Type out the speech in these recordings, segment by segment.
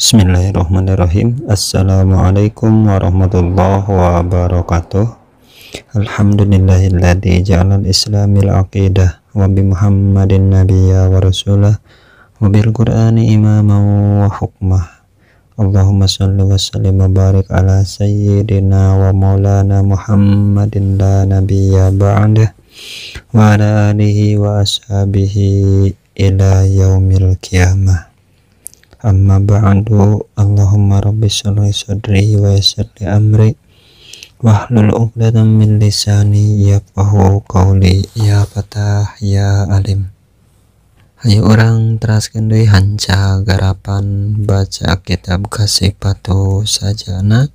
Bismillahirrahmanirrahim. Assalamualaikum warahmatullahi wabarakatuh. Alhamdulillahilladzi ja'alal islamil aqidah wa bi Muhammadin nabiyya wa rasulah wa bil qur'ani imama wa hukmah. Allahumma shalli wa sallim wa barik ala sayyidina wa maulana Muhammadin la nabiyya ba'dah wa ala alihi wa ashabihi ila yaumil qiyamah. Amma ba'du. Allahumma rabbi shrah li sadri wa yassir li amri wahlul 'uqdatam min lisani yafqahu qawli. Ya Fatah ya Alim. Hayu urang teraskeun deui hanca garapan baca kitab Kasipatu Sajana.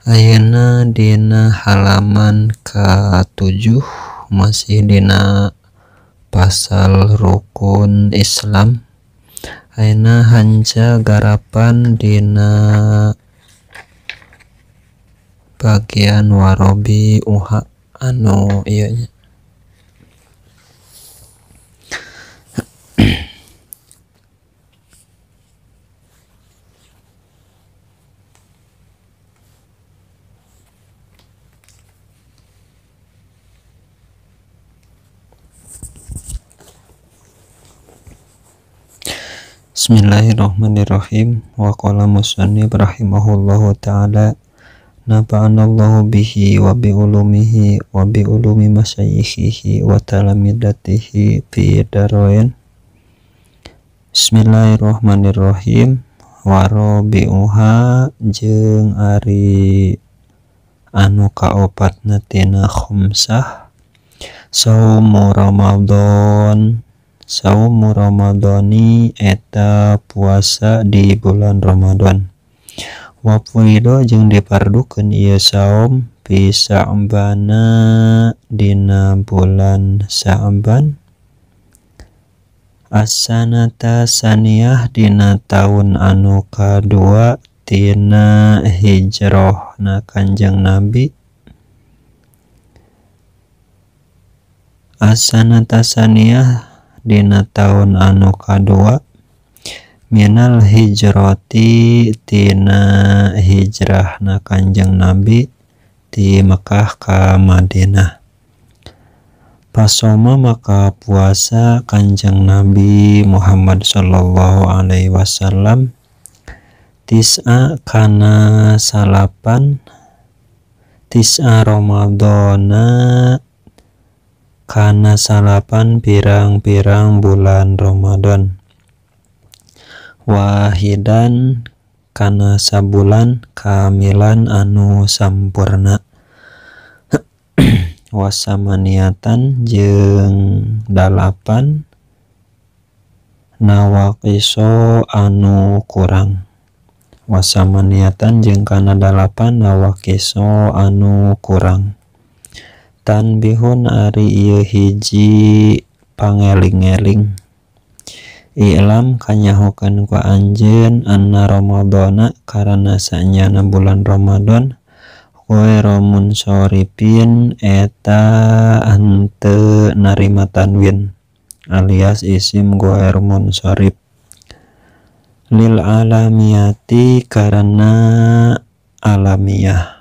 Ayeuna dina halaman ka-7 masih dina pasal rukun Islam. Ayeuna hanca garapan dina bagian warobi uha anu ieu nya. Bismillahirrahmanirrahim. Wa qala musannif rahimahullahu ta'ala, nafa'anallahu bihi wa bi ulumihi wa bi ulumi masyayikhihi wa talamidatihi fi darain. Bismillahirrahmanirrahim. Wa rabi'uha jeung ari anu kaopatna tina khamsah, saumu Ramadan. Saumu Ramadhani eta puasa di bulan Ramadan. Wa furido jeung dipardukeun ieu saum fi Sa'bana dina bulan Sa'ban, asanata saniyah dina taun anu kadua tina hijrahna Kanjeng Nabi. Asanata saniyah dina taun anu kadua minal hijrati tina hijrahna Kanjeng Nabi ti Mekah ka Madinah. Pasoma maka puasa Kanjeng Nabi Muhammad sallallahu alaihi wasallam tis'a kana salapan, tis'a Ramadhana kana salapan pirang-pirang bulan Ramadan, wahidan kana sabulan kamilan anu sampurna, wasamaniatan jeung dalapan nawaqiso anu kurang, wasamaniatan jeung kana dalapan nawaqiso anu kurang. Tanbihun ari ieu hiji pangeling-eling. I'lam kanyahokeun ku anjeun anna Ramadhana karana sanyana bulan Ramadan ghairu munsorifin eta henteu narima tanwin alias isim ghairu munsorif lil alamiyati karena alamiah.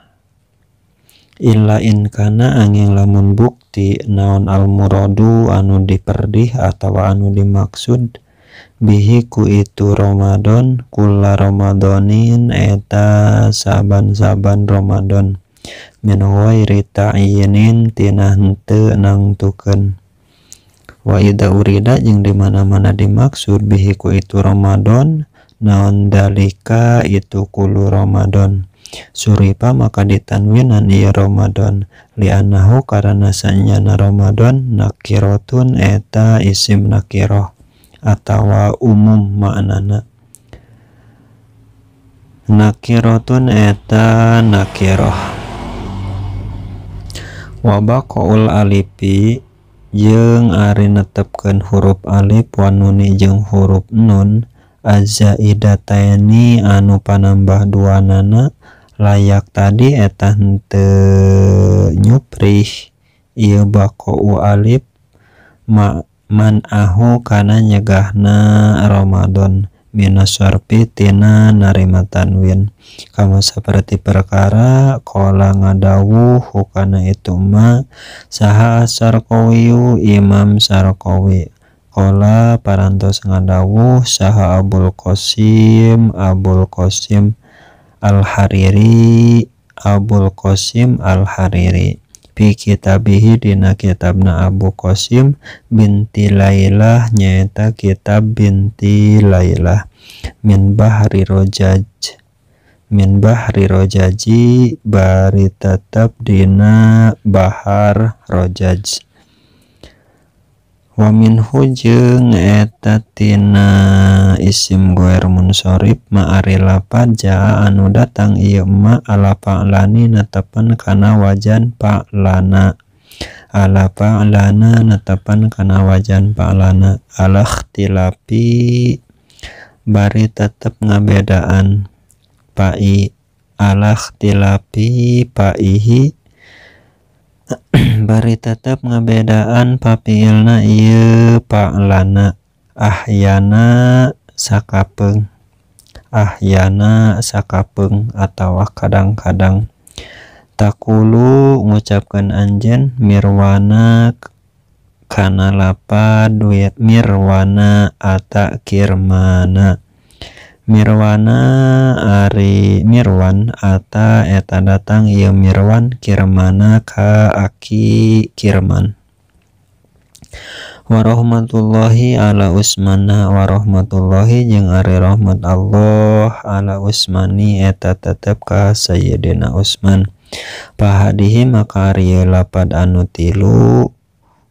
Illa in kana angin lamun bukti naon al muradu anu diperdih atawa anu dimaksud bihi ku itu Ramadan kula Ramadanin eta saban-saban Ramadan min ghairi ta'yinin tina henteu nangtukeun. Wa idza urida jeung di mana-mana dimaksud bihi ku itu Ramadan naon dalika itu kulu Ramadan suripa maka ditanwinan ieu Ramadan li'annahu karana sanyana Ramadan nakiratun eta isim nakirah atawa umum maknana nakiratun eta nakirah. Wa baqaul alifi jeung ari netepkeun huruf alif wa nuni jeung huruf nun azzaidataini anu panambah duanana layak tadi eta henteu nyuprih ieu baqau alif ma man ahu kana nyegahna Ramadan minasarfi tina narima tanwin kama seperti perkara qala ngadawuh hukana itu ma saha Sarqawiyu Imam Sarqawi qala parantos ngadawuh saha Abul Qasim Al-Hariri Abul Qasim Al-Hariri fi kitabihi dina kitabna Abu Qasim binti Lailah nyaeta kitab binti Lailah min bahri rojaj min bahri rojaji bari tetep dina bahar rojaj wa minhu jeung eta tina isim ghair munsharif ma ari lapad jaa anu datang ieu ma ala fa'lani netepan kana wajan fa'lana ala fa'lana netepan kana wajan fa'lana ala ikhtilafi bari tetep ngabedaan fa'i ala ikhtilafi fa'ihi bari tetep ngabedaan papiilna ieu fa'lana ahyana sakapeung atawa kadang-kadang takulu ngucapkeun anjeun mirwana kana lapad mirwana ata kirmana mirwana ari mirwan ata eta datang ieu mirwan kirmana ka aki kirman warahmatullahi ala usmana warahmatullahi jeung ari rahmat Allah ala usmani eta tetep ka sayyidina Usman pahadihi maka ari lapad anu tilu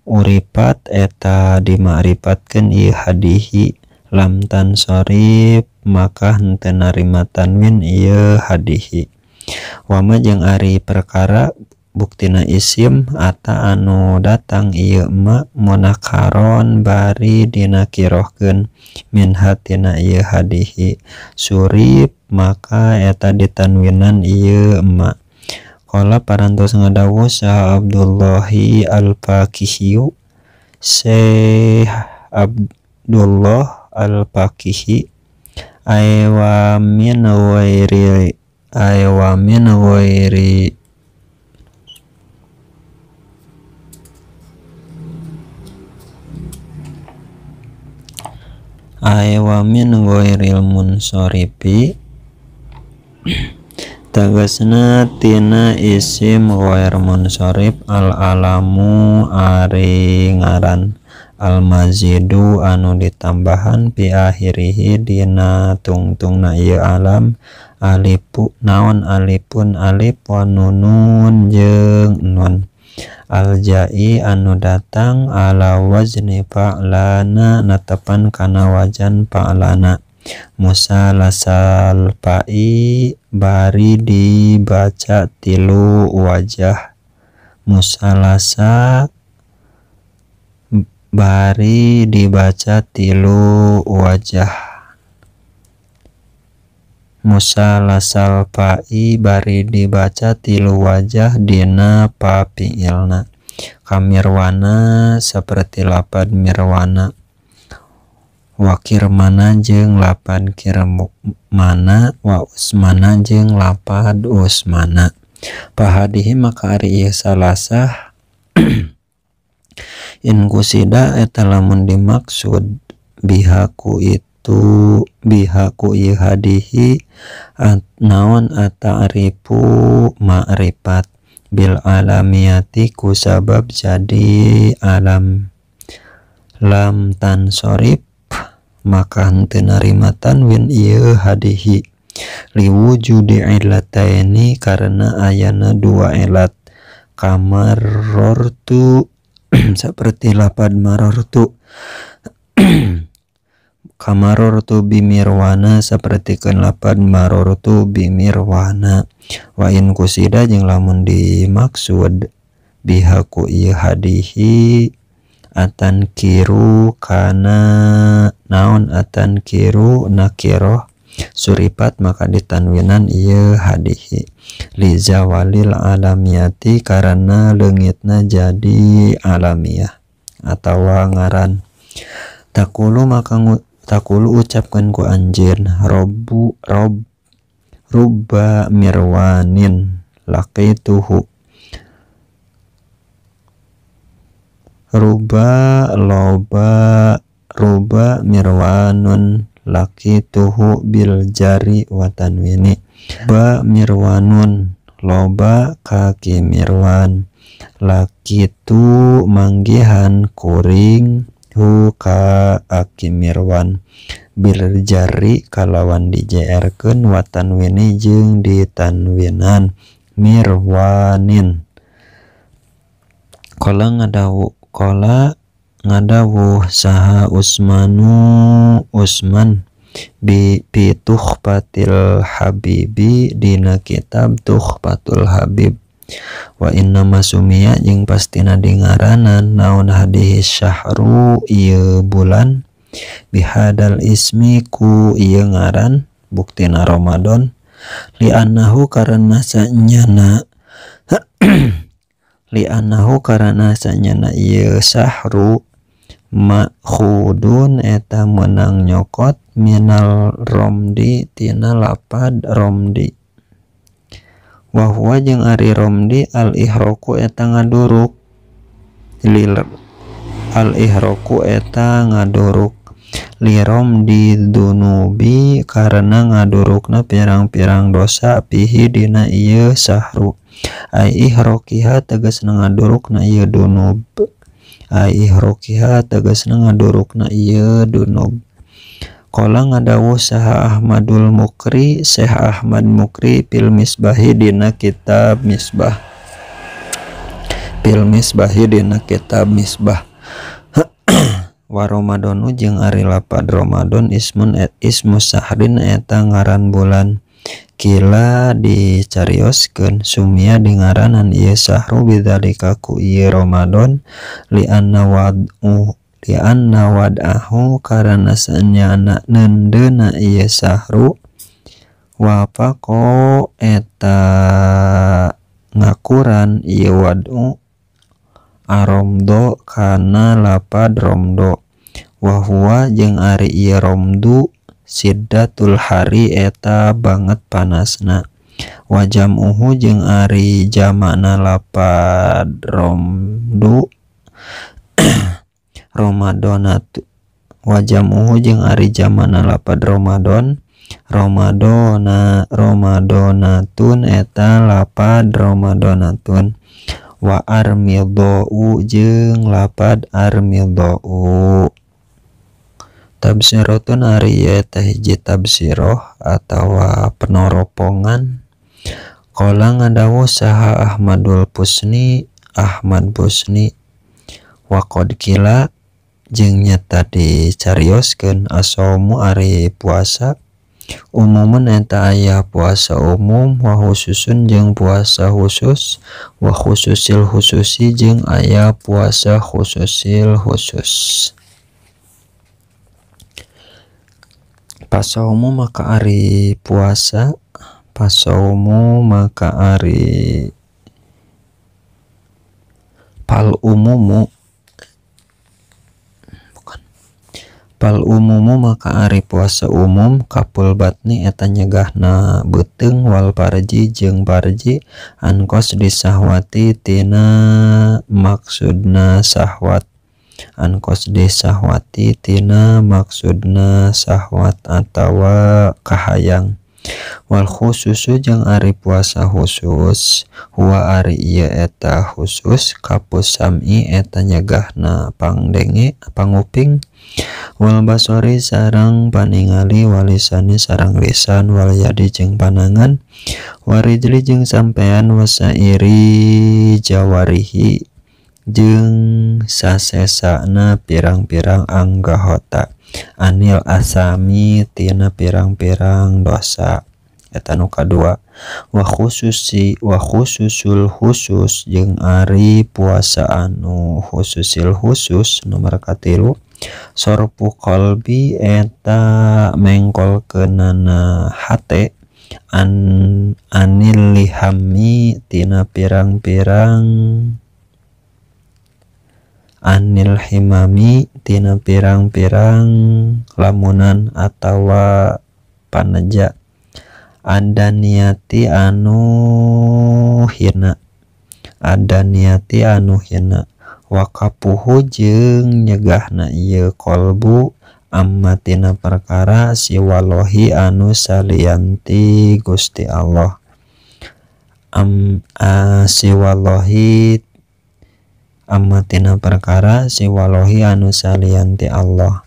uripat eta dimakripatkeun ieu hadihi lam tansharif maka henteu narima tanwin ieu hadihi wama jeung ari perkara buktina isim ata anu datang ieu ma munakaron bari dinakirohkeun min hatina ieu hadihi surip maka eta ditanwinan ieu ma qala parantos ngadawuh saha Abdullahi al-Faqihi Syekh Abdullah al-Faqihi aywa min ghairi aywa min ghairil munsarifi tegasna tina isim ghair munsharif al alamu ari ngaran al mazidu anu ditambahan pi akhirihi dina tungtungna ieu alam alipu naon alipun alif wa nunun jeung nun al jai anu datang ala wazni fa'lana netepan kana wajan fa'lana musalasal fa'i bari dibaca tilu wajah musalasa bari dibaca tilu wajah musalasal fa'i bari dibaca tilu wajah dina papiilna kamirwana seperti lapad mirwana wakirmana jeung lapad kirmana wa usmana jeung lapad usmana pahadihi maka ari ieu salasah in kusida eta lamun dimaksud bihaku itu bihaku ieu hadihi naon ata'rifu ma'rifat bil alamiyati ku sabab jadi alam lam tansorif maka henteu narima tanwin ieu hadihi liwujudi illataini karena ayana dua ilat kamarortu seperti lapad marortu kamarortu bimirwana sapertikeun lapad marortu bimirwana wa in kusida jeung lamun dimaksud bihaku ieu hadihi atan kiru kana naon atan kiru nakiroh suripat maka ditanwinan ieu hadihi li zawalil alamiyati karena leungitna jadi alamiah atawa ngaran. Takulu maka Taqulu ucapkeun ku anjeun robbu rob rubba mirwanin laqituhu ruba loba ruba mirwanun laqituhu bil jari wa tanwini ba mirwanun loba kaki mirwan lakitu manggihan kuring hu ka aki mirwan bil jari kalawan dijerkeun wa tanwini jeung ditanwinan mirwanin. Qala ngadawuh saha Usmanu Usman bi Tuhfatil Habibi dina kitab Tuhfatul Habib wa inna masumiya jeung pastina dingaranan naon hadihi syahru ieu bulan bihadal ismi ku ieu ngaran buktina Ramadan li annahu karena sanyana li annahu karena sanyana ieu sahru ma'khudun eta meunang nyokot minal romdi tina lapad romdi wa huwa jeung ari romdi al ihroku eta ngaduruk lil al ihroku eta ngaduruk li romdi dunubi karena ngadurukna pirang-pirang dosa pihi dina ieu sahru ai ihrokiha tegasna ngadurukna ieu dunub ai ihrokiha tegasna ngadurukna ieu dunub. Qala ngadawuh saha Ahmadul Mukri Syekh Ahmad Mukri fil Misbahi dina kitab Misbah fil Misbahi dina kitab Misbah wa Ramadanu jeung ari lapad Ramadan ismun et ismu sahrin eta ngaran bulan kila dicarioskeun sumia dingaranan ieu sahru bidzalika ku ieu Ramadan li anna wad'u li anna wad'ahu karana sanyana neundeuna ieu sahru wafaqo eta ngakuran ieu wad'u aromdo kana lapad romdo wa huwa jeung ari ieu romdu siddatul hari eta banget panasna wa jam'uhu jeung ari jama'na lapad romdu Ramadhanatu wa jam'uhu jeung ari jama'na lapad Ramadan Ramadhana Ramadhanatun eta lapad Ramadhanatun wa armidau jeung lapad armidau. Tabsiratun ari eta hiji tabsiroh atawa penoropongan. Qala ngadawuh saha Ahmadul Pusni Ahmad Pusni wa qad kila jeung nyata dicarioskeun asomu ari puasa umumun eta aya puasa umum wa khususun jeung puasa khusus wa khususil khususi jeung aya puasa khususil khusus. Pasaumu maka ari puasa pasaumu maka ari pal umumu bukan pal umumu maka ari puasa umum kapul batni eta nyegahna beuteung wal parji jeung parji ankos disahwati tina maksudna sahwat ankos disahwati tina maksudna sahwat atawa kahayang wal khususu jeung ari puasa khusus huwa ari ieu eta khusus kapus sam'i eta nyegahna pangdenge panguping wal basori sareng paningali walisani sareng lisan wal yadi jeung panangan warijli jeung sampean wasairi jawarihi jeung sasesana pirang-pirang anggahota anil asami tina pirang-pirang dosa eta nu kadua wa khususi wa khususul khusus jeung ari puasa anu khususil khusus nomor katilu sorpu qalbi eta mengkolkeunana hate an anil lihami tina pirang-pirang Anil himami tina pirang-pirang lamunan atawa paneja ada niati anu hina ada niati anu hina wakapuhu jeung nyegahna ieu qalbu amma tina perkara siwalohi anu salianti Gusti Allah am siwalohi amma tina perkara siwalohi anu salianti Allah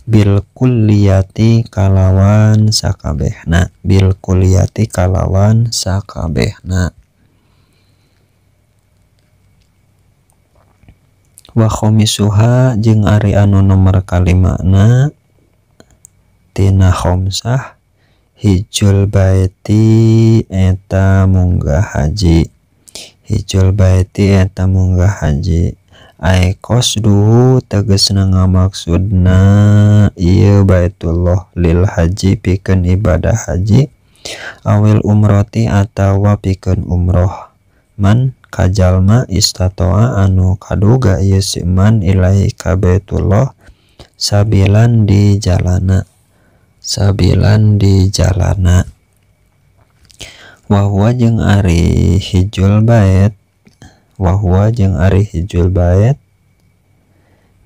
bil kulliyati kalawan sakabehna bil kulliyati kalawan sakabehna. Wa khomisuha jeung ari anu nomor kalimana tina khomsah hijul baiti eta munggah haji hijul baiti eta munggah haji ai qasduhu tegasna ngamaksudna ieu baitullah lil haji pikeun ibadah haji awil umroti atawa pikeun umroh man kajalma istatoa anu kaduga ieu si man ilahi ka baitullah sabilan di jalana sabilan di jalana. Wahwa jeung ari hijul bait wahwa jeung ari hijul bait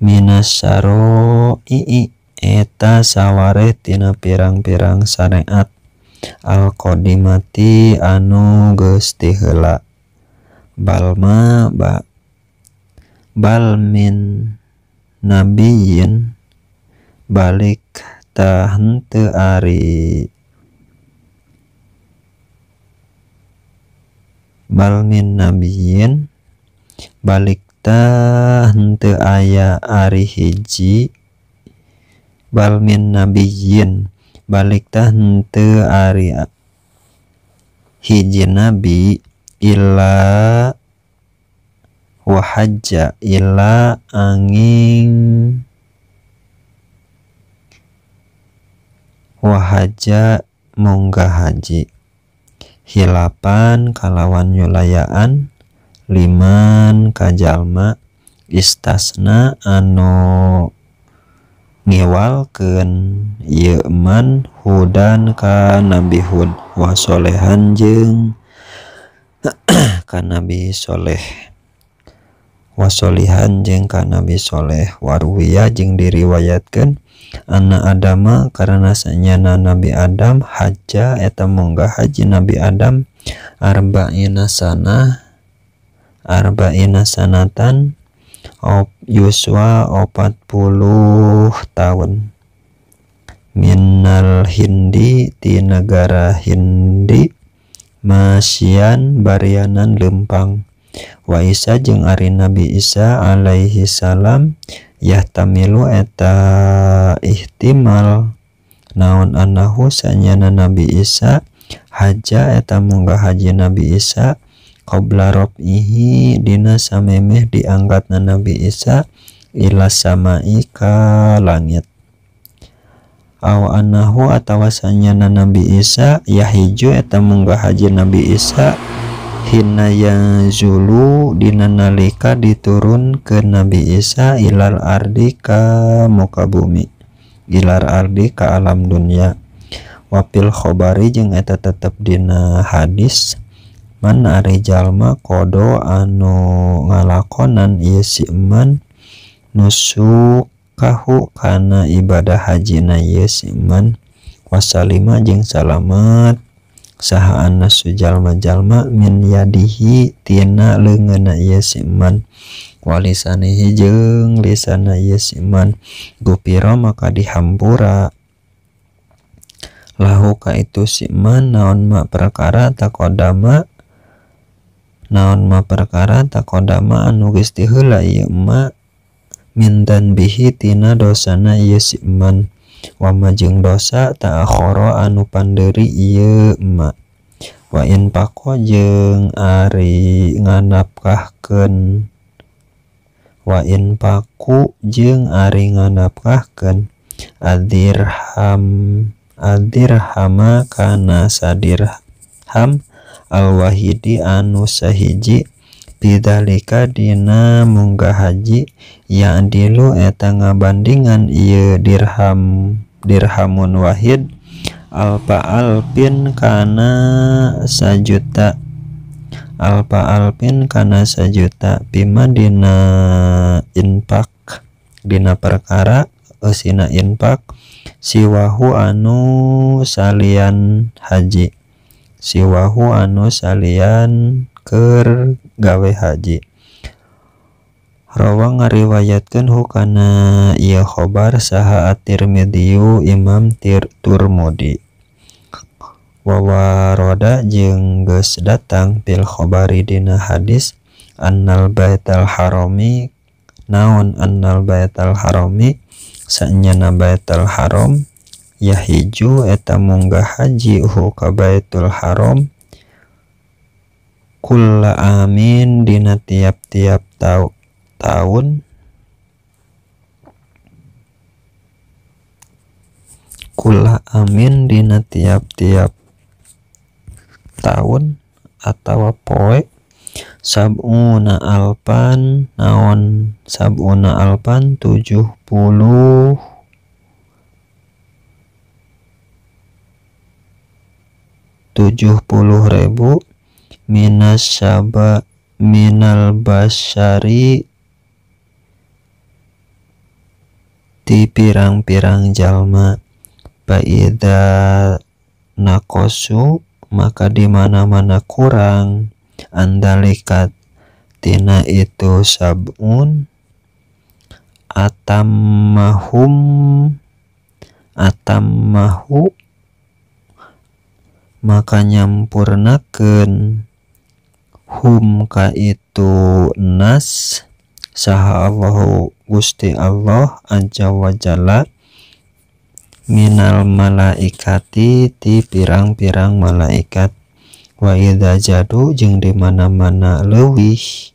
minasaro ii eta sawareh tina pirang-pirang syariat al-qadimati anu geus ti heula balma ba bal min nabiyin balik ta henteu ari bal min nabiyin balik ta henteu aya ari hiji bal min nabiyin balik ta henteu ari hiji nabi illa wa hajja illa angin wa hajja munggah haji hilapan kalawan nyulayaan liman kajalma istasna anu ngiwalkeun ieu man hudan ka Nabi Hud wa solehan jeung ka Nabi Soleh wa solihan jeung ka Nabi Soleh waruwiya jeung diriwayatkeun anna Adama karena sanyana Nabi Adam haja eta munggah haji Nabi Adam arba'ina sanah arba'ina sanatan yuswa 40 tahun minal Hindi ti negara Hindi masyian barianan lempang wa Isa jeung ari Nabi Isa alaihi salam yahtamilu eta ihtimal naon anahu sanyana Nabi Isa haja eta munggah haji Nabi Isa qabla rafihi dina samemeh diangkatna Nabi Isa ila samai ka langit aw anahu atawa sanyana Nabi Isa yahiju eta munggah haji Nabi Isa hina yanzulu dina nalika diturunkeun Nabi Isa ilal ardi ka muka bumi ilal ardi ka alam dunya wapil khobari jeung eta tetep dina hadis man ari jalma kodo anu ngalakonan ieu si man nusukahu kana ibadah hajina ieu si man wasalima jeung salamet saha annasu jalma-jalma min yadihi tina leungeunna ieu si man walisanihi jeung lisana ieu si man gupira maka dihampura lahu ka itu si man naon ma perkara taqaddama naon ma perkara taqaddama anu geus ti heula ieu ma min danbihi tina dosana ieu si man wama jeung dosa ta'akhara anu pandeuri ieu ma wa in pako jeung ari nganapkahkeun wa in paku jeung ari nganapkahkeun adirham adirhama kana sadirham alwahidi anu sahiji Bidzalika dina munggah haji ya'dilu eta ngabandingan ieu dirham dirhamun wahid alfa alfin kana sajuta alfa alfin kana sajuta bima dina infak dina perkara eusina infak siwahu anu salian haji siwahu anu salian keur gawe haji. Rawa ngariwayatkeun hu kana ieu khobar saha At-Tirmidzi Imam Tirmidzi. Wa waroda jeung geus datang fil khobari dina hadis annal baital harami naon annal baital harami sanyana baital haram yahiju eta munggah haji hu ka baitul haram kulla amin dina tiap-tiap tahun kulla amin dina tiap-tiap tahun atawa poe sab'una alpan naon sab'una alpan 70 ribu minas syaba minal basyari ti pirang-pirang jalma baida nakosu maka di mana-mana kurang andalikat tina itu sabun atammahum atammahu maka nyampurnakeun hum ka itu nas saha Allahu Gusti Allah azza wa jalla minal malaikati ti pirang-pirang malaikat wa idza jadu jeung di mana-mana leuwih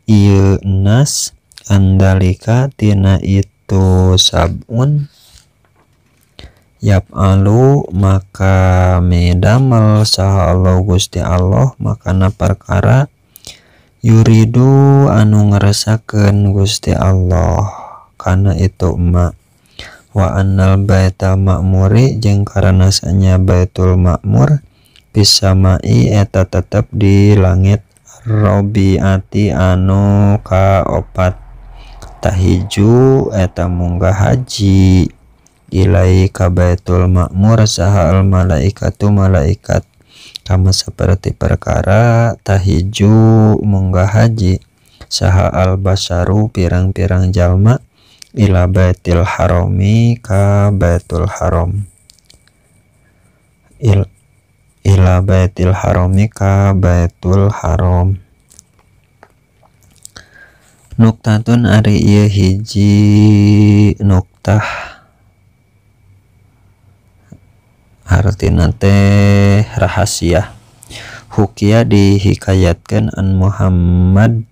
ieu nas andalika tina itu sabun yap'alu maka medamel saha Allah Gusti Allah makana perkara yuridu anu ngerasakeun Gusti Allah kana itu ma wa annal baital ma'muri jeung karana sanya baitul ma'mur bisamai eta tetep di langit robiati anu kaopat tahiju eta munggah haji ilai ka baitul ma'mur saha al malaikatu malaikat kama seperti perkara tahiju munggah haji saha al basaru pirang-pirang jalma ila baitil harami ka baitul haram ila baitil harami ka baitul haram. Nuktatun ari ieu hiji nuktah artina teh rahasia hukia dihikayatkeun an Muhammad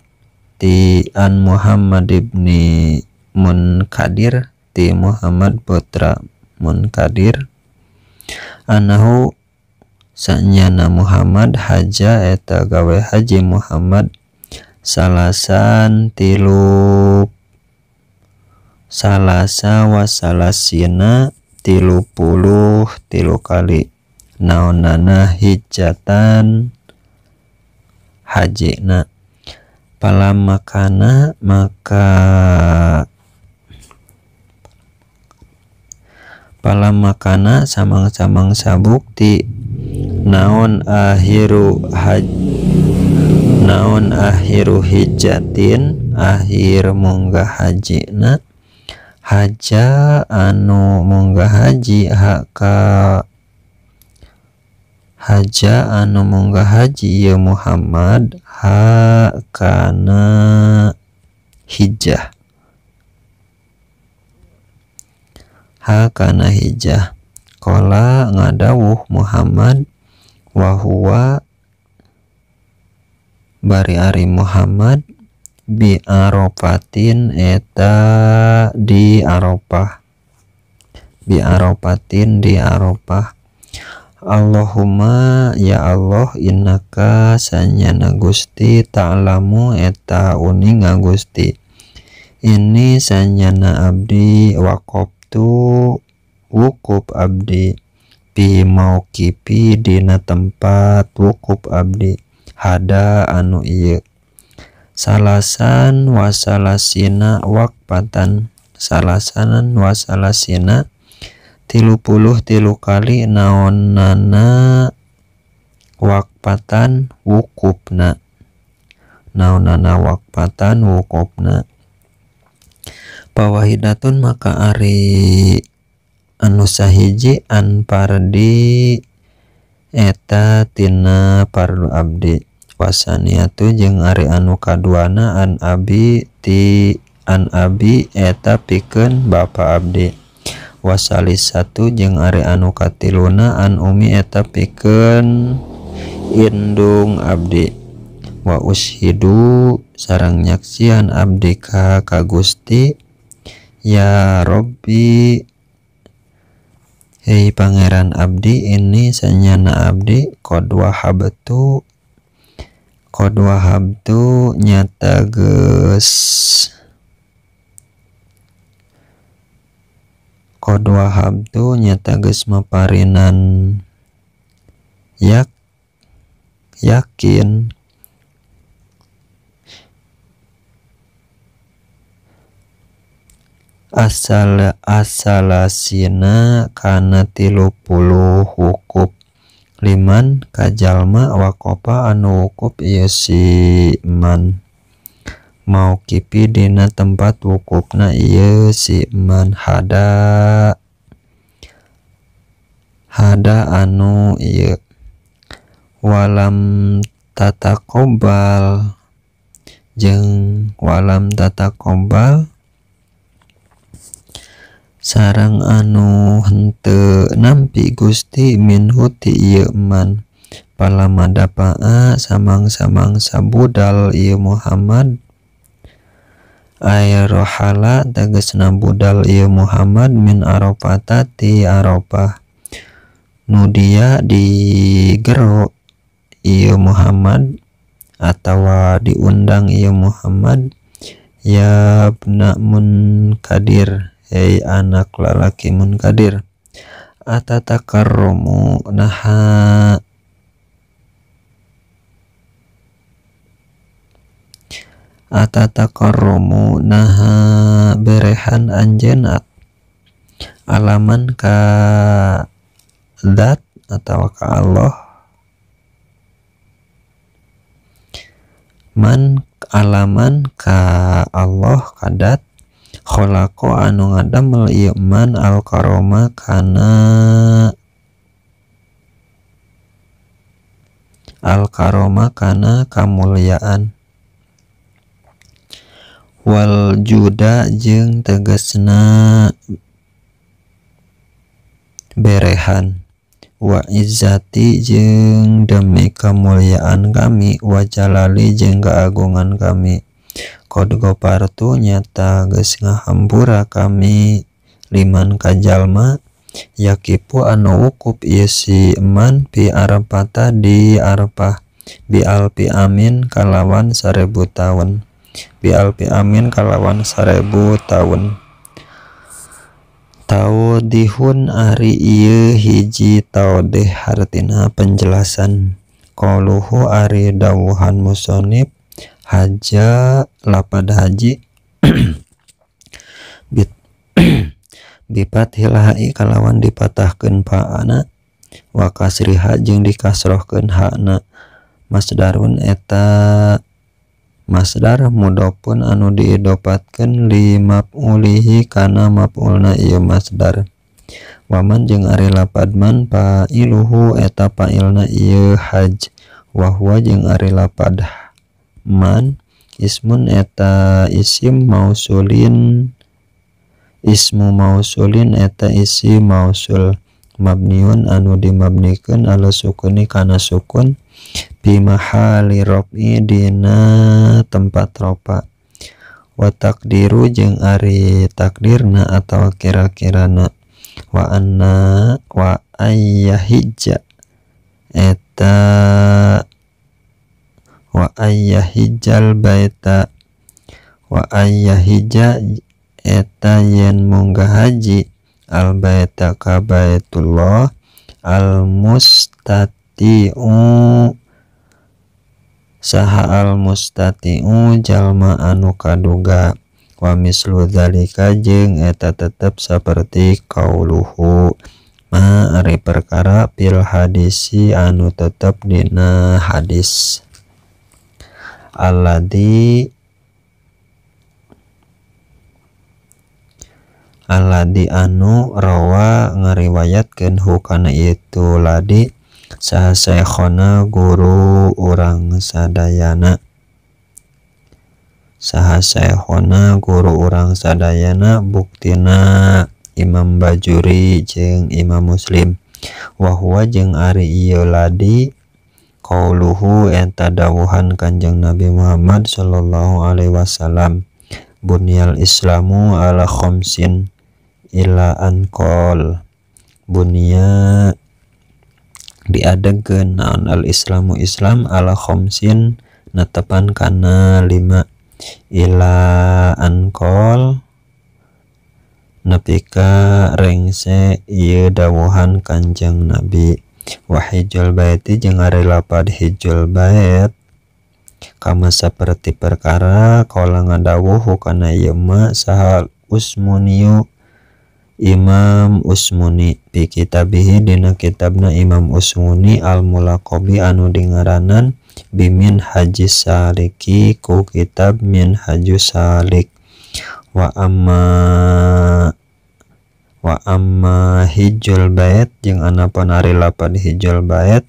ti an Muhammad ibni Munkadir ti Muhammad putra Munkadir anahu sanyana Muhammad haja eta gawe haji Muhammad salasan tilu salasa wasalasina 33 kali naonana hijatan hajina palamakana maka palamakana samang-samang sabukti naon akhiru haj naon akhiru hijatin akhir munggah hajina haja anu munggah haji haka haja anu munggah haji ya Muhammad ha kana hijah ha kana hijah qala ngadawuh Muhammad wa huwa bari ari Muhammad bi Arafatin eta di Arafah bi Arafatin di Arafah Allahumma ya Allah innaka sanyana Gusti ta'lamu eta uninga Gusti ini sanyana abdi waqaftu wukuf abdi pi mauqifi dina tempat wukuf abdi hada anu ieu salasan wasalasina waqfatan salasanan wasalasina 33 kali naonana waqfatan wukufna naonana waqfatan wukufna pawahidatun maka ari anu sahiji an pardi eta tina pardu abdi wasaniatu jeung ari anu kaduana an abi ti an abi eta pikeun bapa abdi wasalisatu jeung ari anu katiluna an umi eta pikeun indung abdi wa ushidu sareng nyaksian abdi ka Gusti ya Robbi hei pangeran abdi ini sanyana abdi qad wahabtu nyata geus qad wahabtu nyata geus maparinan yakin asal asalasina kana 30 wukuf liman kajalma waqafa anu wukuf ieu si man mauqifi dina tempat wukufna ieu si man hada hada anu ieu walam tataqobbal jeung walam tataqobbal sareng anu henteu nampi Gusti minhu ti ieu man palama dapaa samang-samang budal ieu Muhammad ay rohala tegasna budal ieu Muhammad min Arafata ti Arafah nudia digero ieu Muhammad atawa diundang ieu Muhammad ya bna Munkadir hei anak lalaki Munkadir atatakarromu naha atatakarromu naha berehan anjeun alaman ka zat atawa ka Allah man alaman ka Allah kadat khalaqa anu ngadamel ieu man al karoma kana al karoma kana kamulyaan wal juda jeung tegasna berehan wa izzati jeung demi kemuliaan kami wa jalali jeung keagungan kami qad ghafartu nyata geus ngahampura kami liman kajalma yakipu anu wukuf ieu si man pi Arafata di Arafah bi alfi amin kalawan 1000 taun bi alfi amin kalawan 1000 taun taudihun ari ieu hiji taudih hartina penjelasan qaluhu ari dawuhan musonib haja lapad haji bifathil ha'i kalawan dipatahkeun fa'ana wa kasriha jeung dikasrohkeun ha'na masdarun eta masdar mudhofun anu diidopatkeun li maf'ulihi kana maf'ulna ieu masdar waman jeung ari lapad man fa'iluhu eta fa'ilna ieu haj wa huwa jeung ari lapad man ismun eta isim mausulin ismu mausulin eta isi mausul mabniun anu dimabnikeun ala sukuni kana sukun bi mahali raf'i dina tempat rofa wa takdiru jeung ari takdirna atawa kira-kirana wa anna wa ayyahijja eta wa ayyahijal baita wa ayyahija eta yen munggah haji al baita ka Baitullah al mustati'u saha al mustati'u jalma anu kaduga wa mislu dzalika jeung eta tetep saperti qauluhu ma ari perkara fil hadisi anu tetep dina hadis alladzi anu rawa ngariwayatkeun hu kana itu ladi saha syekhona guru urang sadayana saha syekhona guru urang sadayana buktina Imam Bajuri jeung Imam Muslim wa huwa jeung ari ieu ladi qauluhu eta dawuhan Kanjeng Nabi Muhammad sallallahu alaihi wasallam bunyal islamu ala khamsin ila an qol bunya diadegkeun naon al islamu islam ala khamsin netepan kana 5 ila an qol nepi ka rengse ieu dawuhan Kanjeng Nabi wa hijjul baiti jeung ari lapad hijjul bait kama saperti perkara kala ngadawuh kana ieu ma saha Usmuniyu Imam Usmuni fi kitabihi dina kitabna Imam Usmuni al mulaqabi anu dingaranan bimin haji saliki ku kitab min haju salik wa amma hijjul bait jeung anapun ari lapad hijjul bait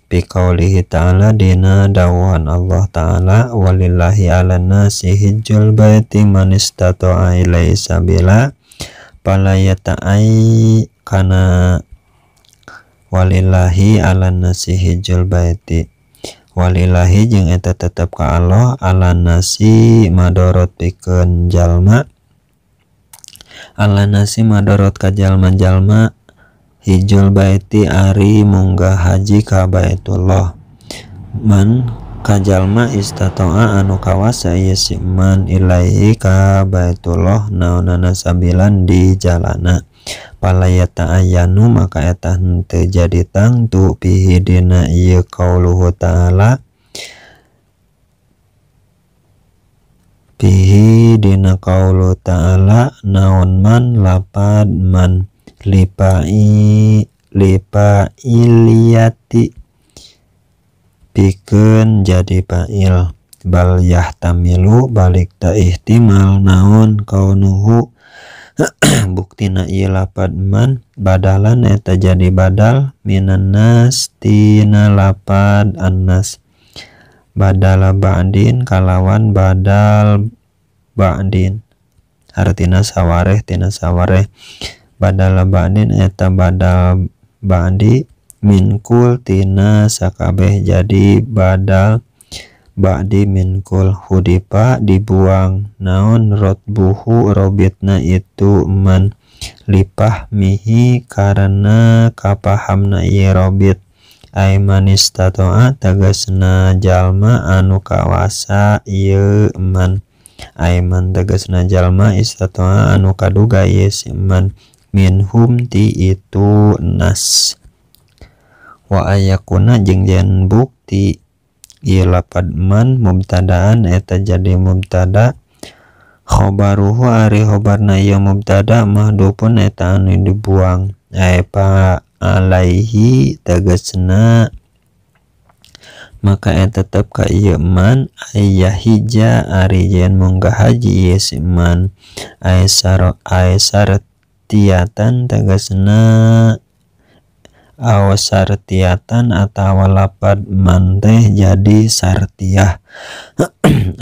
bi qaulihi ta'ala dina dawuhan Allah ta'ala walillahi 'alan nasi hijjul baiti man istata'a ilaihi sabila fala yata'ai kana walillahi 'alan nasi hijjul baiti walillahi jeung eta tetep ka Allah 'alan nasi madorot pikeun jalma ala nasi madorot ka jalma-jalma hijjul baiti ari munggah haji ka Baitullah man ka jalma istata'a anu kawasa ieu si man ilaihi ka Baitullah naonana sabilan di jalana pala yata'ayyanu maka eta henteu jadi tangtu pihi dina ieu qauluhu ta'ala pihi dina qaulu ta'ala naon man lapad man lipailiyati pikeun jadi fa'il bal yahtamilu balik ta ihtimal naon kaunuhu buktina ieu lapad man badalan eta jadi badal minan nas tina lapad annas badala ba'din kalawan badal ba'din hartina sawareh tina sawareh badala ba'din eta badal ba'di minkul tina sakabeh jadi badal ba'di minkul hudipa dibuang naon rotbuhu robitna itu man lipah mihi karena kapahamna ieu robit ay manistatoa tegasna jalma anu kawasa ieu man ay man tegasna jalma istatoa anu kaduga ieu si man minhum ti itu nas wa ayakuna jeung yen bukti ieu lapad man mubtadaan eta jadi mubtada khobaruhu ari khobarna ieu mubtada mahdhufun eta anu dibuang ay pa alaihi tegasna maka eta tetep ka ieu man ayyahija ari yen munggah haji ieu si man ay sartiatan tegasna aw sartiatan atawa lapad man teh jadi sartiah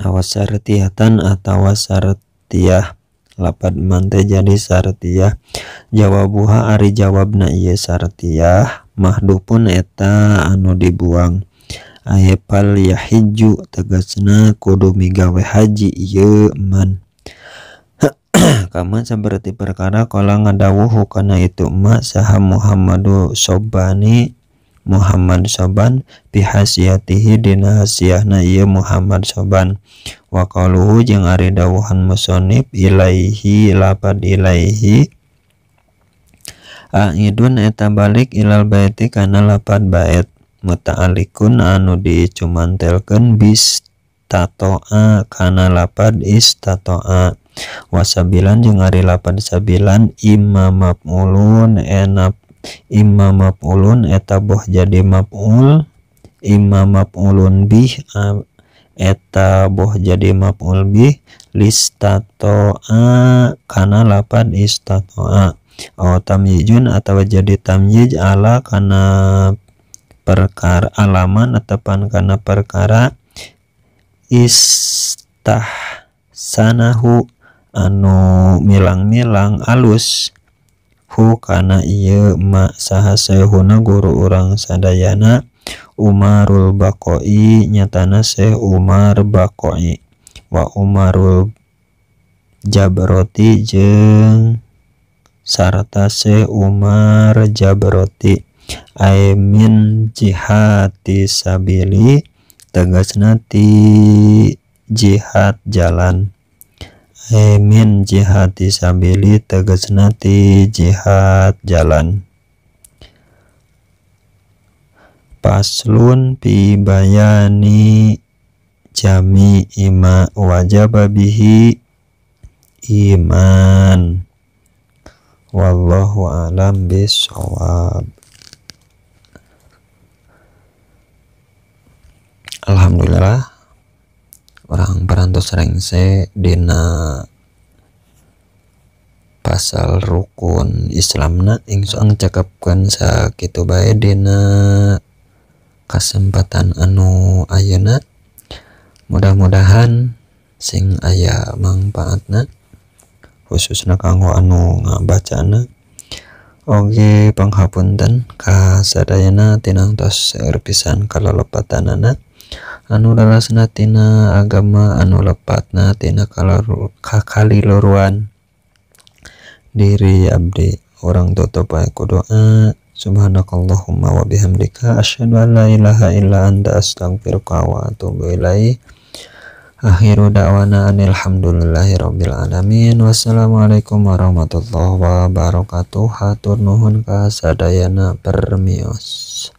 aw sartiatan atawa sartiah lapad man teh jadi sartiah jawabuha ari jawabna ieu sartiah mahdhufun eta anu dibuang ay pal yahijju tegasna kudu migawe haji ieu man kama seperti perkara kala ngadawuh kana itu ma saha Muhammadu Sobani Muhammad Soban bihasiyatihi dina hasiahna ieu Muhammad Soban wa qaluhu jeung ari dawuhan musannif ilaihi lapad ilaihi aidun eta balik ilal baiti kana lapad bait muta'alliqun anu dicumantelkeun bistatoa kana lapad istatoa wasabilan jeung ari lapad sabilan imma maf'ulun enap imma maf'ulun eta boh jadi maf'ul imma maf'ulun bih eta boh jadi maf'ul bih listatoa kana lapad istatoa aw tamyizun atawa jadi tamyiz ala kana perkara alaman atapan kana perkara istahsanahu anu milang-milang alus hu kana ieu ma saha sehuna guru urang sadayana Umarul Baqai nyatana Syekh Umar Baqai wa Umarul Jabroti jeung sarta Syekh Umar Jabroti ai min jihati sabili tegasna ti jihad jalan ai min jihati sabili tegasna ti jihad jalan. Paslun fi bayani jami'i ma wajaba bihi iman. Wallahu a'lam bissawab. Alhamdulillah orang parantos rengse dina pasal rukun Islamna ingsoang cakepkeun sakitu bae dina kasempatan anu ayeuna. Mudah-mudahan sing aya mangpaatna khususna kanggo anu ngabacana. Oge panghapunten ka sadayana tinangtos seueur pisan kalalepatanana anu leresna tina agama anu lepatna tina kakaliluruan diri abdi. Urang tutup bae ku doa. Subhanakallahumma wa bihamdika asyhadu an la ilaha illa anta astaghfiruka wa atubu ilaik. Akhiru da'wana anil hamdulillahi rabbil alamin. Wassalamualaikum warahmatullahi wabarakatuh. Hatur nuhun ka sadayana permios.